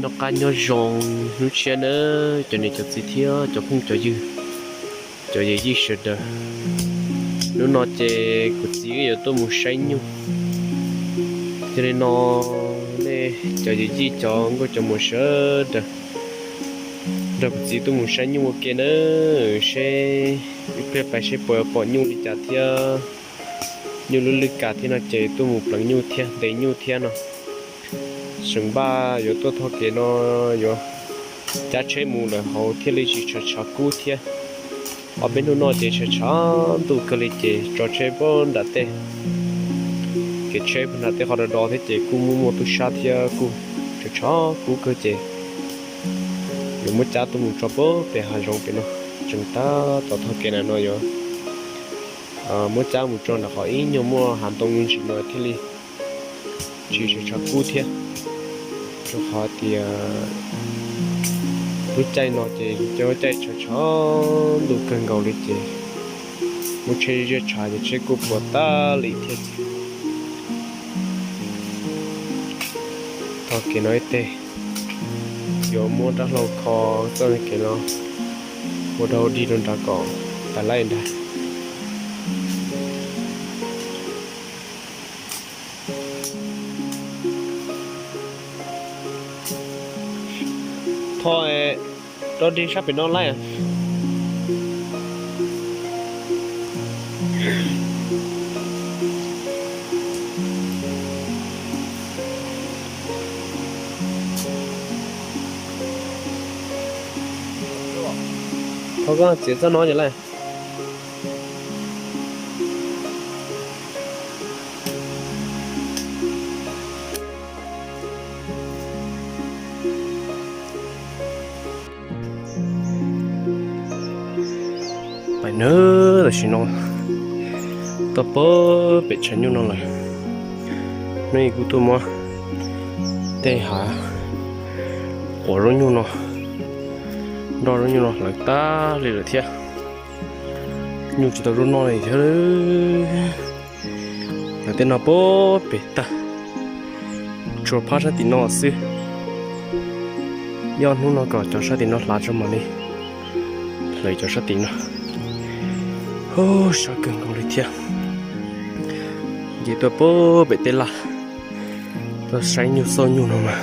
Noj qab nyob zoo hnub tshiab nawb cov niam cov txiv thiab cov phooj cov ywg, cov yawm yij sawv daws. Hnub no ces kuv txiv wb yuav tuaj mus saib nyuj. Yog li no nej cov yawm yij cov nkauj cov muam sawv daws nrog kuv txiv tuaj mus saib nyuj ua ke nawb, seb ib pliag pais seb puas pom nyuj li cas thiab. Nyuj lub lwj kam thiab no ces tuaj mus pleev nyuj thiab ntes nyuj thiab no. Seem npaj yuav tuaj txog kev no yuav cab tsheb mus lawm hauv thiaj li tsis tshav tshav kub thiab. Ob peb hnub no ces tshav tshav ntuj kawg li ces tso tsheb puag nram tej, kev tsheb puag nram tej qhov do do thiab ces kuj muaj muaj tub sab thiab kuj tshav tshav kub kawg ces yuav muab cab tuaj mus tso puag pem hav zoov pem no. Tseem tab tom txog kev na no yuav muab cab mus tso nram qhov ib nyuag muaj hav ntoo me ntsis no thiaj li tsis tshav tshav kub thiab. Rau qhov tias lub caij no ces cov caij tshav tshav ntuj kawg nkaus li ces muab tsheb ziaj tshav ces tsheb kuj puas tag li thiab ces. Txog kev no ib teg yuav muab rab hlau kho txoj kev no ua dau dig rau nrad kom tas laij ntag. Tho rau dig sab pem no laij. Tho koj txiav txoj no ces laij. Pais nawb, tam sim no tuaj puag pem tshav nyuj no lawm. Hnub ib kuv tuaj muab tej hav quav zaub nyuj no, nroj zaub nyuj no hlawv tag li lawm thiab. Nyuj tsis tau zaub noj li thiab. Hlawv tej no puag pem tag, tshuav phab sab tim no xwb. Yog hnub no kom cov sab tim no hlav tso mam li hlawv cov sab tim no. Hu, sab kawg nkaus li thiab. Ces tuaj puag pem tej laj, tuaj saib nyuj xauj nyuj no mas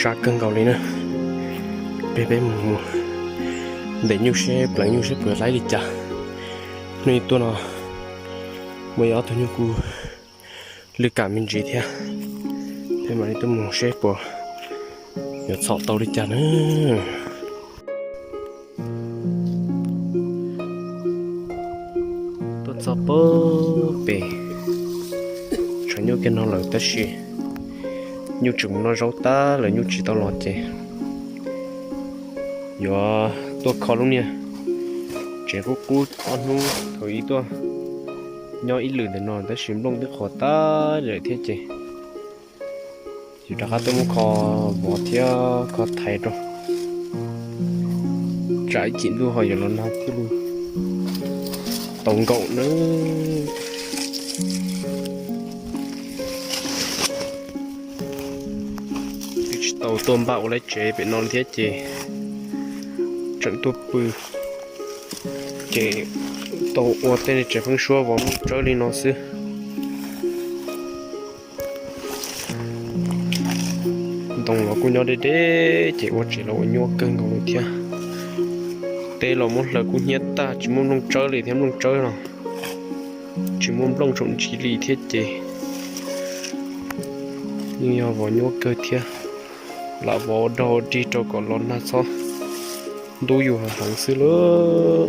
sab kawg nkaus li na. Peb peb mus ntes nyuj seb pleev nyuj seb puas laib li cas. Hnub ib tuaj no muaj ib ob tug nyuj kuj lwj kam me ntsis thiab. Peb mam li tuaj mus seb puas yuav txhom tau li cas na. Tuaj txog puag pem tshav nyuj kiag no lawm tab sis nyuj tseem mus noj zaub tag lawm, nyuj tsis tau los ces yuav tuaj kho lub niag tsev qub qub ob hnub thaum ub tuaj nyob ib lwm ntawm no tab sis nplooj twb qhuav tag lawm thiab ces yuav rov qab tuaj muab kho vov thiab kho thaiv rau, tsam ib chim ntuj ho yuav los nag thiaj li tau nkaum nawb. Twb tsis tau tuaj npaj ua lawv tsev pem no thiab ces tseem tuaj pw ces tau ua tej tsev pheeb suab vov nplooj tsawb li no xwb. Ntoo los kuj nyob deb deb ces ua tsev los ua nyuaj kawg nkaus li thiab. Teb los muab hlawv kub hnyiab tag tsis muaj nplooj tsawb li thiab, nplooj tsawb los tsis muaj nplooj tsaum ntsis li thiab ces yeej yog vov nyuaj kawg thiab. Lam vov ua dog dig rau kom los nag txhob ntub yus heev xwb lauj.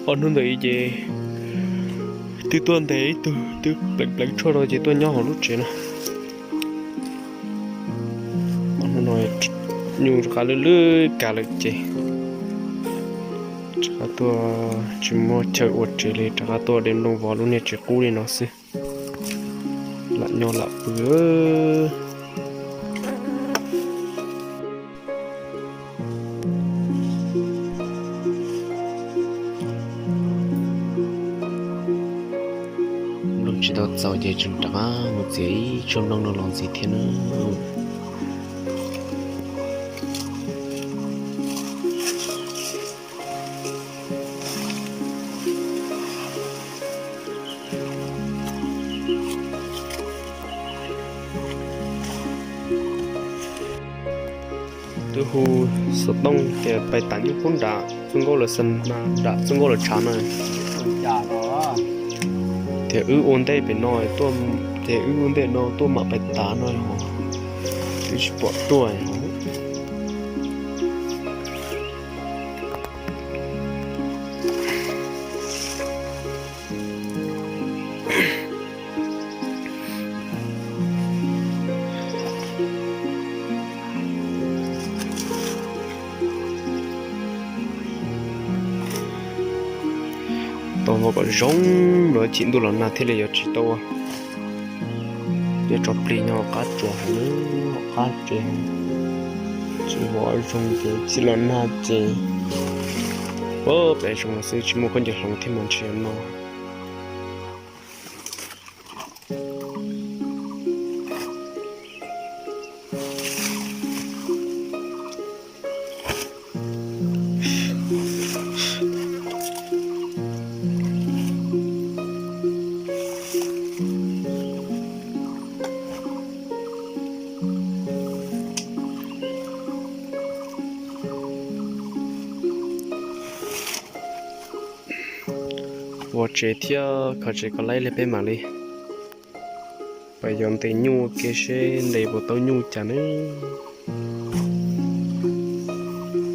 Ob hnub ntawd ces twb tuaj ntes ib tug twb pleev pleev tshuaj rau ces tuaj nyob hauv lub tsev no. Ob hnub no nyuj rov qab lwj lwj kas lawm ces rov qab tuaj tsis muaj chaw ua tsev li, rov qab tuaj de nplooj vov lub niag tsev qub li no xwb. Lam nyob lam pw. Tau txaus ces tseem rov qab mus txiav ib tsob nplooj no los ntxiv thiab na. Twb hu xov tooj tias pais tav nyuj pub nram txoj nkauj lawv xa na, nram txoj nkauj lawv tshav na. Tias wb ua ntej pem no tuaj, tias wb ua ntej no tuaj mam pais tav no, wb tsis pom tuaj. Tau ua kom zoo los chim ntuj los nag thiaj li yuav tsis tau. Cov tso plig nyob qab tsuas heev, qab tsev, tsis ua zoo ces chim los nag ces pab pem zoo los xwb, tsis muaj khaub ncaws hloov thiab mas ntshe no. Ua tsev thiab kho tsev kom laib li peb mam li pais yos ntes nyuj ua ke seb ntes puas tau nyuj cas ne.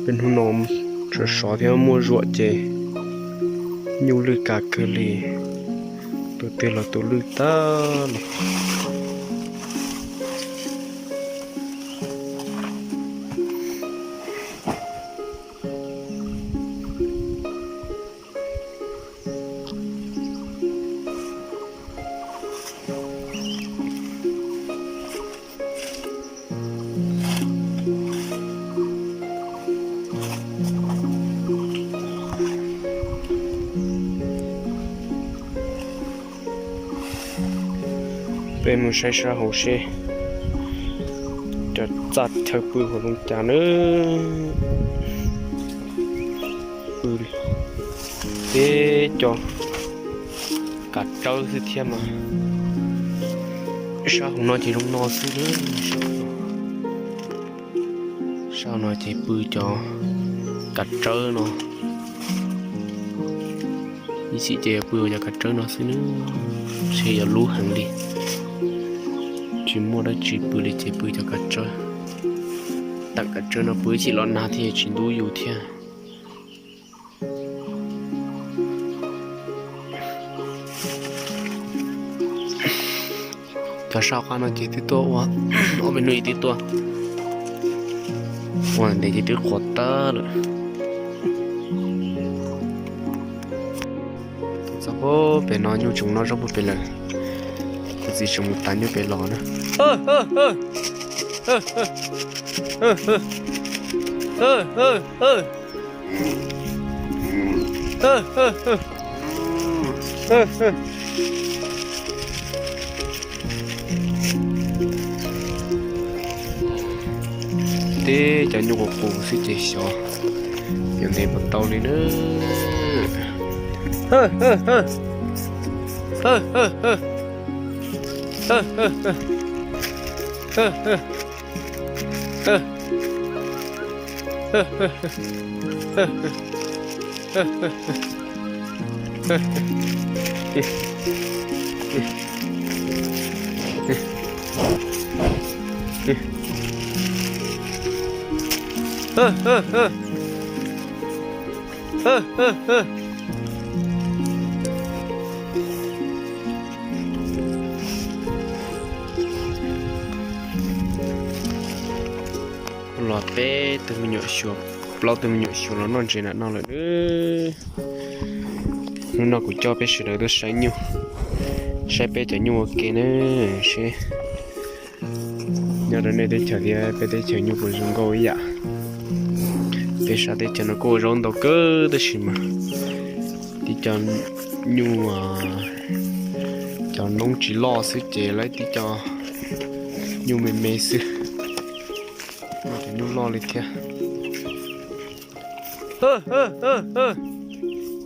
Peb hnub no sov sov thiab muaj zuam ces nyuj lwj kawg li, tus twg los tus lwj tag li. Peb mus saib sab hauv seb cov txaj chaw pw hauv zoo cas nawb. Pw li, peb cov kav tsawb xwb thiab mas. Sab hauv no ces zoo no xwb nawb. Sab hauv no ces pw cov kav tsawb no. Ib chim ces pw cov kav tsawb no xwb nawb. Ntshe yuav lub heev li, tsis muaj dab tsi pw li ces pw cov kav tsawb. Tam kav tsawb no pw ib chim los nag thiaj tsis ntub yus thiab. Cov sab hauv qab no ces twb tuaj ua ob peb hnub twb tuaj ua ntev ces twb qhuav tag lawm. Txog pem no nyuj tseem noj zaub puag pem lawm. Kuv txiv tseem mus tav nyuj pem los na. Teb cov nyuj qus qus xwb ces xyov yuav ntes puas tau li na. Los peb tug me nyuam xyuas, plaub tug me nyuam xyuas los noj ntses nram no lawm nawb. Hnub no kuv coj peb sawv daws tuaj saib nyuj, saib peb cov nyuj ua ke nawb seb. Nyob rau nej teb chaws thiab peb teb chaws nyuj puas zoo nkauj ib yam. Peb sab teb chaws no kuj ua zaub ntau kawg tab sis mas tib co nyuj Cov noob tsis loj xwb ces lawv tib co nyuj me me xwb, cov nyuj loj li thiab.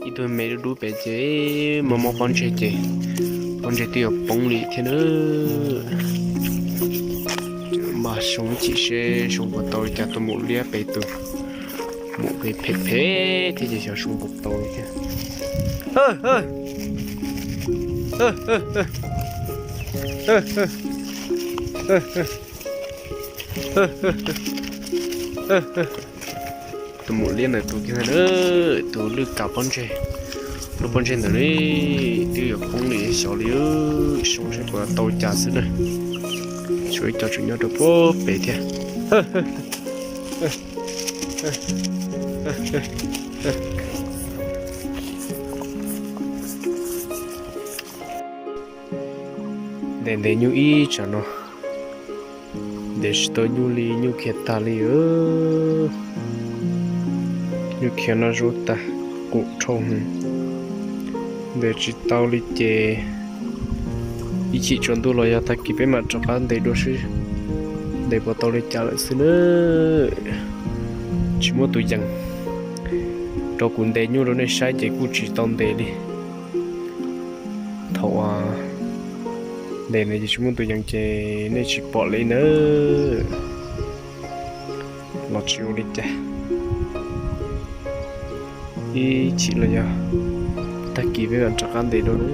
Ib tug me dub dub pem ces mob mob pob ntseg ces pob ntseg twb yuav poob li thiab na. Mas xyoo ib chim seb xyoo puas tau li cas, tus maum liab pem tus maum phem phem thiab ces xyov xyoo puas tau li thiab. Tus maum liab ntawm tus kiag na, tus lwj kav pob ntseg, lub pob ntseg ntawm li twb yuav poob li xyov li, xyov seb puas tau cas xwb na. Tshuav ib co tseem nyob rau puag pem thiab. Ntes ntes nyuj ib tsam no, ntes tsis tau nyuj li, nyuj khiav tag li. Nyuj khiav noj zaub tag, qus dhau heev. Ntes tsis tau li ces ib chim tsaus ntuj los yog tag kis peb mam rov qab ntes dua seb ntes puas tau li cas lawm xwb na. Tsis muaj tus yees rau kuv ntes nyuj rau nej saib ces kuj tsis tau ntes li. Thaum ntes no ces tsis muaj tus yees ces nej tsis pom li na. Los tsis ua li cas, ib chim los yog tag kis peb mam rov qab ntes dua na.